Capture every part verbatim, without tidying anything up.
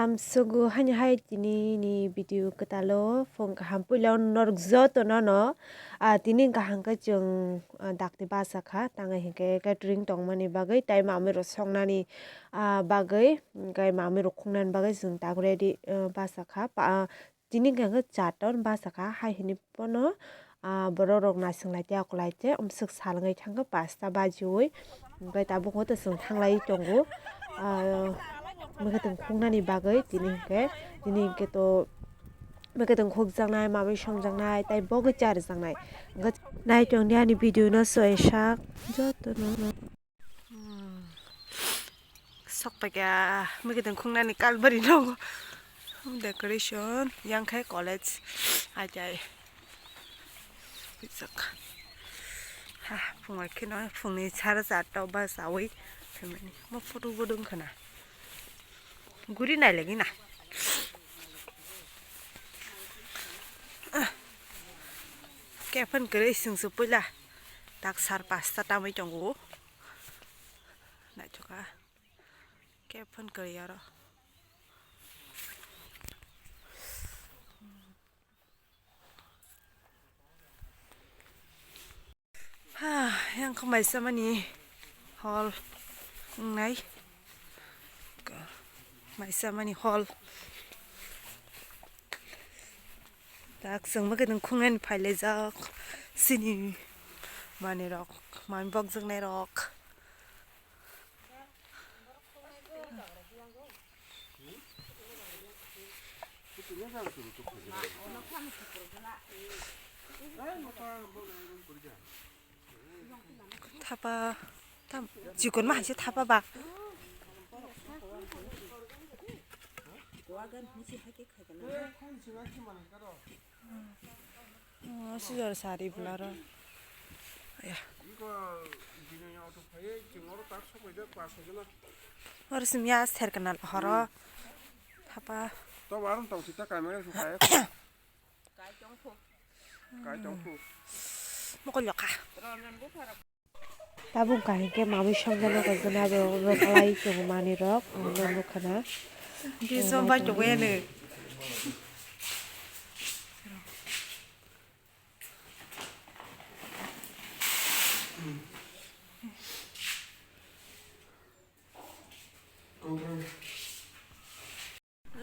Amsugu hani hai tini ni video kwtalo phung kaham puila norok joto no no, ah, tini kaham khe chwng, ah, dakti basa kha, tang hinkhe catering tongmani bagwi tei mamwi rok songnani, ah, bagwi, tei mamwi rok khungnani bagwi chwng tak ready, ah, basa kha. Pa-, ah, tini hwnkhe charta basa kha, hai hwnwi bono, ah, borok rok naising lai tei akolai tei amswk sal wngwi thangkha pasta bajiui. Hwnkhe tabuk hwnkhe chwng thanglai tongo, ah, mwkhwtwng khuknani bagwi tini hwnkhe, tini hwnkhe to mwkhwtwng khukjaknai, mamwi songjaknai tei bogwi charwjaknai. Hwnkhe naitongdi ani video no soisak joto no. Hmm. Sok paikha, mwkhwtwng khuknani kalbari nogo. Decoration, yang khai college. Achai. Pisak. Ha, phungai kheno, phungni sara charta o bus awi. Phaimani. Mo photo bo dong khana. Guri nai lagi na. Ah. Kefan kere sing se puila. Tak sar pasta tamai tongo. Naithoka. Kefan kari aro. Ha, yang kho maisa mani hall wngnai. Maisa mani hall. Tak chwng mwkhwtwng khungnani phailaijak. Sini manwi rok, manwi bokjaknai rok. Thapa, tam, chikon ma hai se thapa ba. Oh, sijor sari bwlaro. Aya. Oro simi ya serkana horo. Thapa. Mokol lokha. Tabuk kaham khe mamwi songjaknai kaisa borok rwkhalai tongo manwi rok, ang nukha na. Bijo bai tongwi ani.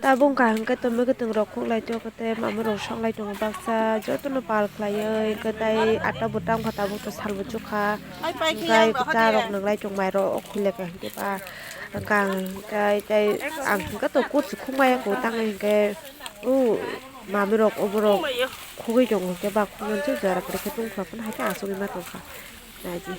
Tabuk kaham khe to mwkhwtwng rok khuklai tongo tei mamwi rok songlai tongo baksa jotono pal khlaiwi hwnkhe tei ata bo tangkha tabuk to salbo chukha hwnkhe cha rok nwnglai tong mai rok o khulekha hwnkhe ba hwnkhe ang hwnkhe tei ang hwnkhe to kutsu khukmaya kho tangwi hwnkhe o mamwi rok oborok khugwi tongo hwnkhe ba khuknani se jora kwrwi khe tongkha phano haikhe achugwi ma tongkha naidi.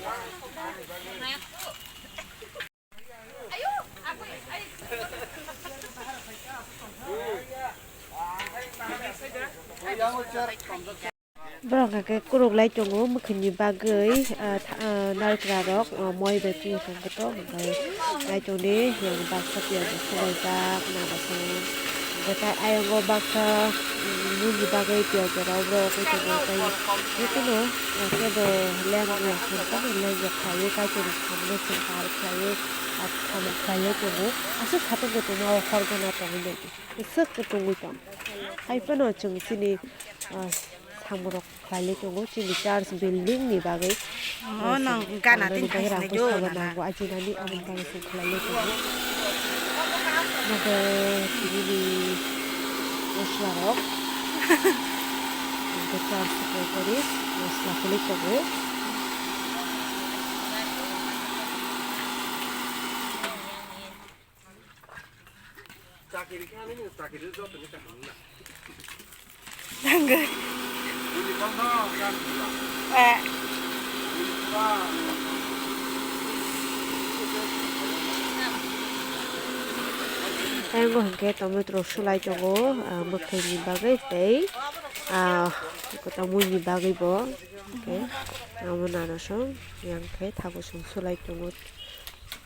Borok hwnkhe kwrwk lai tongo mwkhwini bagwi, ah, tha-, ah, narikra rok, ah, moi bai phiyok hwnkhe to hwnkhe lai tongdi, yang baksa piyaj rok subaijak, narasong. Hwnkhe tai ayang o baksa, um, mui ni bagwi piyaj rok rw oi tongo tei jotono, uh, kebo leng rok hwn phano leng rok khlaiwi kaitorni samung no chwng kaham khlaiwi, uh, samung khlaiwi tongo. Aswk satung bo tongma o hor gana tongwi nai di. Swk tongwi tong. Hai phano chwng chini, uh, samung rok khlailai tongo chini church building ni bagwi. Oh, nang gana tin bagwi rang phaisa bo nango, ajinani aboni bagwi se khlailai tongo. Nogo tini ni mosla rok. Nogo church ni bagwi mosla kwlwi tongo. Nangwi. Eh. Tei bo hwnkhe tomato rok sulai tongo, ah, mwkhwini bagwi tei, ah, kwtal muini bagwi bo hwnkhe amo nana song yang khe thago song sulai tongo.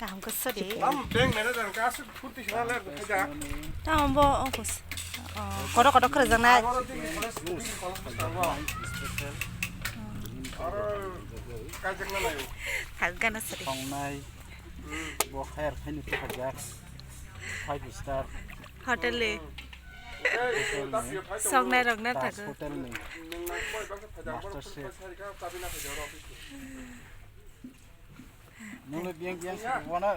Kaham khe sori. Chicken. Tamo bo ongkos. Oh, kotor kotor khwrwkjaknai. Thak gana sori. Songnai. Bo hire khaino tukhajak. Five star. Hotel ni. Songnai rok na Das thago. Hotel ni. Master chef. Nungno biyang biyang sirwano.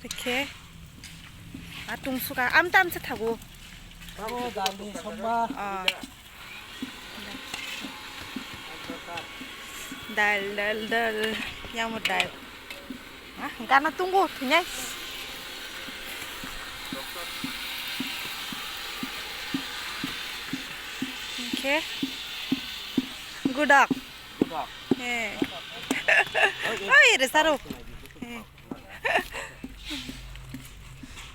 Rikhe. Atung suka am tam se thago. Abo dal ni somba. Ah. Dal, dal, dal. Yang mo dal. Ah, gana tunggu, thunyai. Okay. Gudak. Gudak. Eh. Oi, resaro. Eh.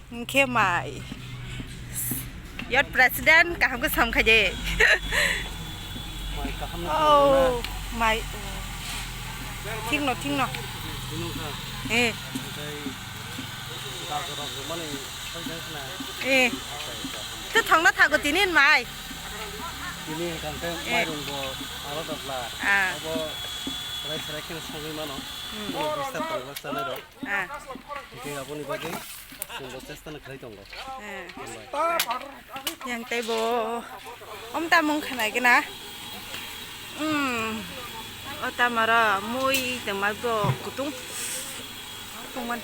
Hwnkhe mai. Yot president kaham khe sam khaide. Mai kaham no Oh, mai. Thik no, thik no. Bini wngkha. Eh. Otai gajor rok mani soi jang khna. Eh. Acha, acha. To thangna thago tinin mai. Tini hwnkhe Eh. mairung bo aro dogla. Ah. Abo serai serai kheno songwi mano. Hmm. Bini bwsa tongo chanai rok. Ah. Hingke aboni bagwi chwngbo chesta no khlai tongo. Ah. Hambai. Yang tei bo om tamung khnai gina. Hmm. O tamara mui tongma bo kutung. Tongman.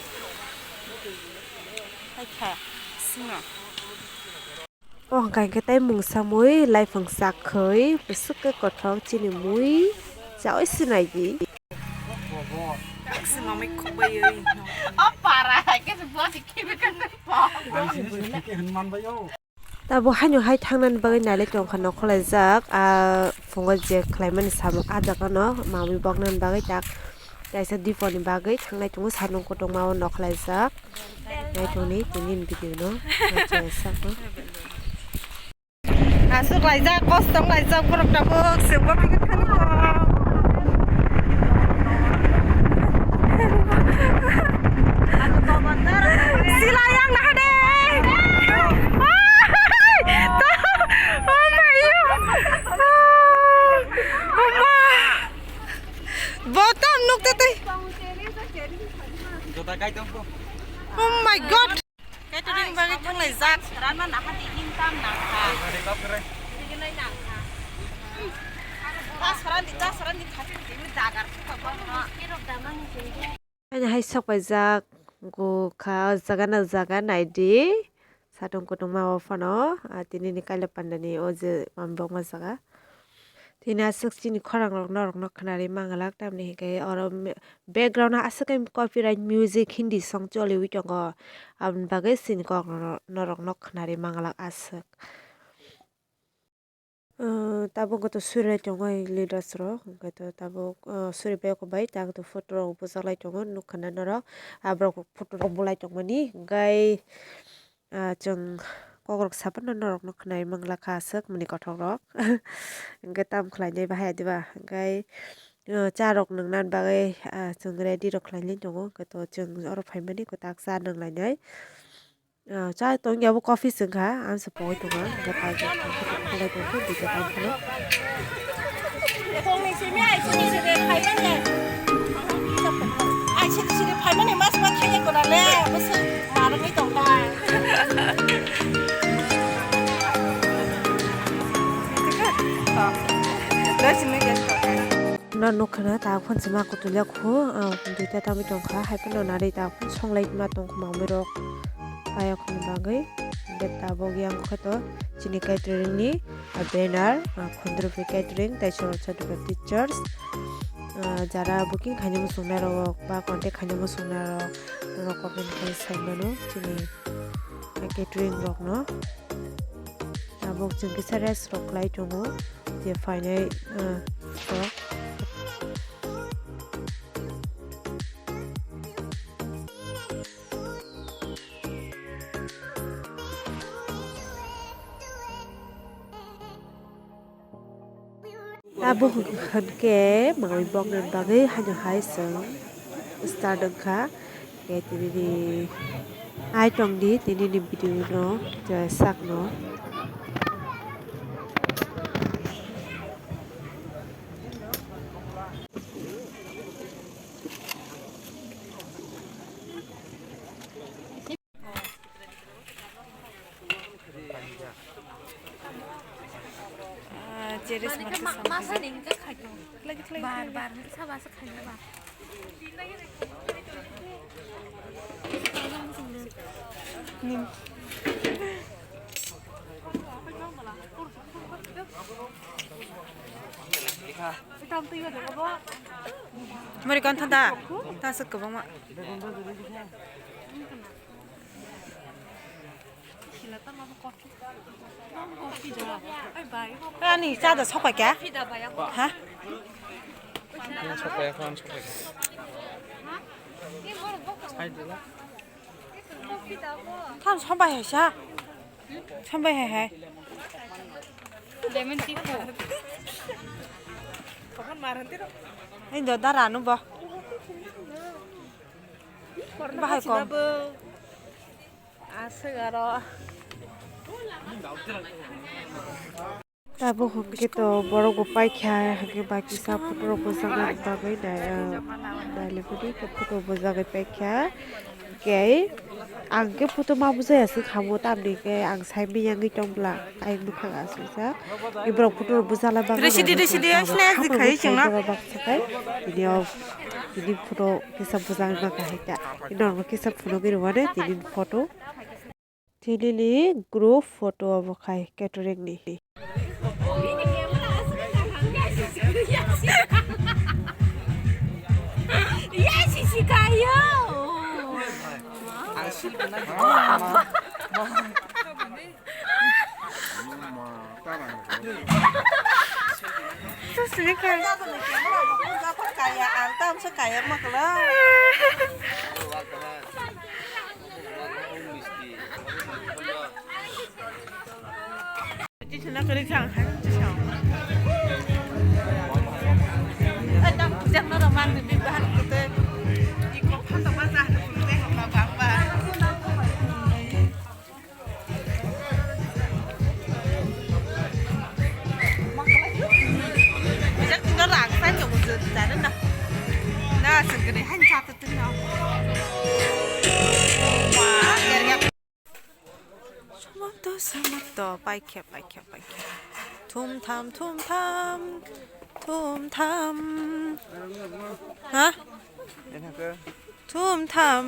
Hai kha. Sima. O hwnkha hwnkhe tei mungsa mui laifang sak khwi bwswk khe kothok chini mui chaui se nai di. O para hai khe se bwswk khibi khe. Tabuk haino hai thangnani bagwi nailai tongkha nokhorlaijak, a phungo je khlaimani samung a jagano mamwi boknani bagwi tak kaisa diponi bagwi thangnai tongo, sanung kotorma o nokhorlaijak. Naitoni tini ni video no. Aswk laijak, kosong laijak, borok tabuk chwngbo phikir thani tong. Sila yang naha de. Oh my, oh my. Botam nuk tete. Oh my God. Catering bagwi thanglai jak. Ranma naha di him tam nangkha. Tigi nai nangkha. Ta saran di, ta saran di thati di jagar kha ba no. Ani hai sok pai jak go kha jaga na jaga nai di. Satung kutung ma o phano, ah, tini ni kaila panda ni o je mambok ma jaga. Tini aswk chini khorang rok norok no khwnari manglak, tamni hinkhe oro me-, background o aswk khe copyright music Hindi song choliwi tongo, aboni bagwi chini kok no-, norok no khwnari manglak aswk. Ah, tabuk goto suri lai tongo leaders rok, hwnkhe to tabuk, ah, suri bai kok bai tak to photo rok bwchak lai tongo, nukha na norok, aborok photo rok bulai tongmani, hwnkhe. Ah, chwng kokrok saphano norokno khwnai manglakha aswk mani kothok rok. Hwnkhe tamo khlainai bahai adiba? Hwnkhe, ah, cha rok nwngnani bagwi, ah, chwng ready rok khlainai tongo. Hwnkhe to chwng oro phaimani kwtak cha nwnglainai. Ah, cha tongya bo coffee se wngkha, ang se pogwi tongo. Hwnkhe paijak tongkhe duita tamo phano. Tongni simi ai sini sini phaimani. Ai sini sini phaimani mas ma thaiya kona le, bwswk marwgwi tongkha. No nukha na ta phone se ma kutulya khu, ah, duita tamo tongkha, hai phano nari ta phone songlai ma tongkha mamwi rok. Paya khuni bagwi, hwnkhe tabuk yang khe to chini catering ni, ah, banner, ah, Khundrupi Catering, tei Sorot Sadhuba Pictures, ah, jara booking khaina muchungnai rok ba contact khaina muchungnai rok, norok comment khai sai mano chini, ah, catering rok no. Tabuk chwng kisa rest rok khlai tongo, je phainai, ah, rok. Abo hwnkhe manwi boknani bagwi haino hai chwng start wngkha. Khe tini ni ai tongdi tini ni video no je sakno. Jeres masa ni hingke khaito. Bar bar hingke saba se khaito ba. Muri kon thanda ta se kwbangma. Ani cha da sopai kya? Ha? Sopai kya, sopai kya. Tham sopai hai sa. Sopai hai hai. Lemon tea ko. Ini do dara anu bo. Bahai kom. Aswk aro. Tabuk hwnkhe to borok bo paikha, hwnkhe ba kisa photo rok bwchakna bagwi nai, ah, nailaiphuru khe photo bwchagwi paikha. Hwnkhe ang khe photo ma bwchaya se kha mo, tamni hwnkhe ang sai miyangwi tong bwla, ayang bwkhak asukjak. Borok photo rok bwchana bagwi Risi di, risi di, borok baksa khai, tini o, tini photo kisa bwchagwi ma kahai ta. Norok kisa phunugwi rwmani tini photo. Tini ni group photo obo khai catering ni. Kaya, ang tam sa kaya makla. Samato, samato, paikhe, paikhe, paikhe. Thum tham, thum tham, thum tham. Ha? Thum tham.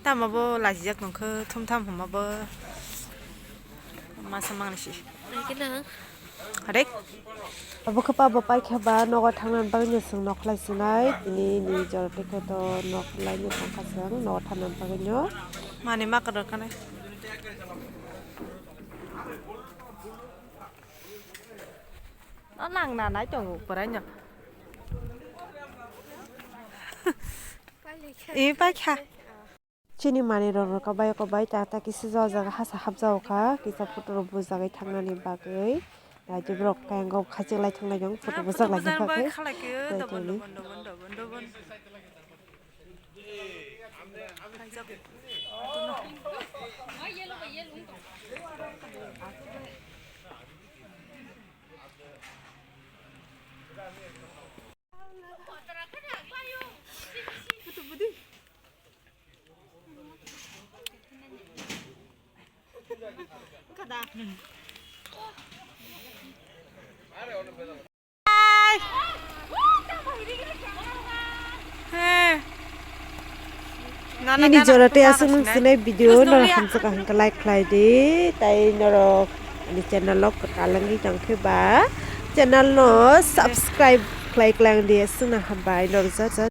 Tamo bo lajijak nungkhe, thum tham hwnma bo. Masa mangnisi. Hare. Abo khe pa bo paikha ba nogo thangna bagwi no chwng nokhlai sinai, tini ni jora tei khe to nokhlai no tongkha chwng nogo thangna bagwi no. Mani ma kwdwr khanai. No nang na nai tongo kwrai no. E paikha. Chini manwi rok no kabai kabai ta ta kisa o jaga hasa hapjao kha, kisa photo rok bujagwi thangnani bagwi. Raijak rok khe ang khachiklai thanglaijak photo bwchaklai kha khe. Nini jora tei aswk nung sinai video norok hamjakha hwnkhe like khlai di, tei norok ani channel o kwtal wngwi tongkhe ba channel no subscribe khlai klang di, aswkno hambai norok joto.